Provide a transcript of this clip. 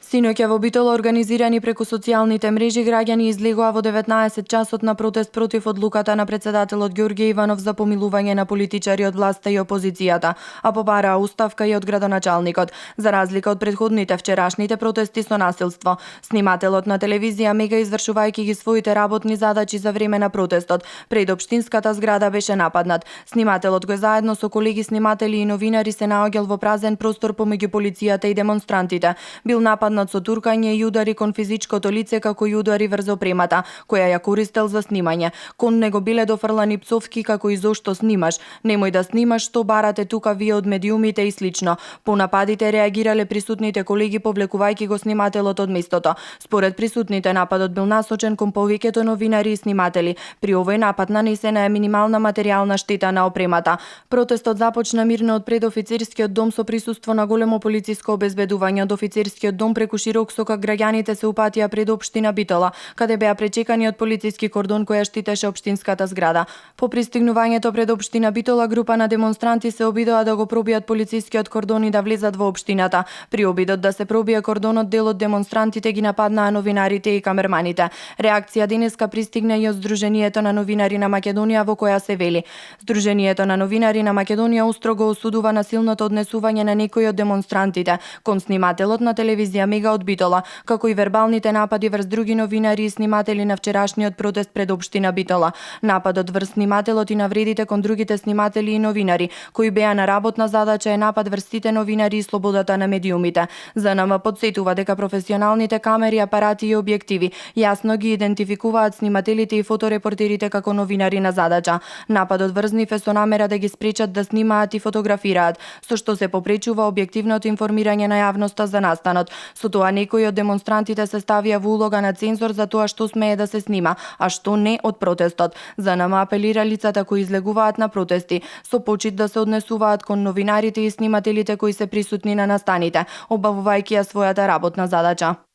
Синоќа во Битола, организирани преку социјалните мрежи, граѓани излегоа во 19 часот на протест против одлуката на председателот Ѓорѓе Иванов за помилување на политичари од власта и опозицијата, а побараа уставка и од градоначалникот, за разлика од претходните вчерашните протести со насилство. Снимателот на телевизија Мега, извршувајќи ги своите работни задачи за време на протестот, пред општинската зграда беше нападнат. Снимателот кој заедно со колеги сниматели и новинари се наоѓал во празен простор помеѓу полицијата и демонстрантите. Бил нападнат со туркање и удари кон физичкото лице, како и удари врз опремата, која ја користел за снимање. Кон него биле дофрлани пцовки како и зошто снимаш, немој да снимаш, што барате тука вие од медиумите и слично. По нападите реагирале присутните колеги, повлекувајќи го снимателот од местото. Според присутните, нападот бил насочен кон повеќето новинари и сниматели. При овој напад нанесена е минимална материјална штета на опремата. Протестот започна мирно од пред офицерскиот дом со присуство на големо полициско обезбедување. Од офицерскиот дом преку широк сокак граѓаните се упатија пред општина Битола, каде беа пречекани од полициски кордон која штитеше општинската зграда. По пристигнувањето пред општина Битола, група на демонстранти се обидоа да го пробијат полицискиот кордон и да влезат во општината. При обидот да се пробие кордонот, дел од демонстрантите ги нападнаа новинарите и камерманите. Реакција денеска пристигна и од Сдруженијето на новинари на Македонија, во која се вели: Сдруженијето на новинари на Македонија устрого осудува насилното однесување на некои од демонстрантите кон снимателот на телевизија Мега од Битола, како и вербалните напади врз други новинари и сниматели на вчерашниот протест пред општина Битола. Нападот врз снимателот и навредите кон другите сниматели и новинари кои беа на работна задача е напад врз сите новинари и слободата на медиумите. ЗНМ подсетува дека професионалните камери, апарати и објективи јасно ги идентификуваат снимателите и фоторепортерите како новинари на задача. Нападот врз нив е со намера да ги спречат да снимаат и фотографираат, со што се попречува објективното информирање на јавноста за настанот. Со тоа некои од демонстрантите се ставија во улога на цензор за тоа што смее да се снима, а што не од протестот. ЗНМ апелира лицата кои излегуваат на протести со почит да се однесуваат кон новинарите и снимателите кои се присутни на настаните, обавувајќи ја својата работна задача.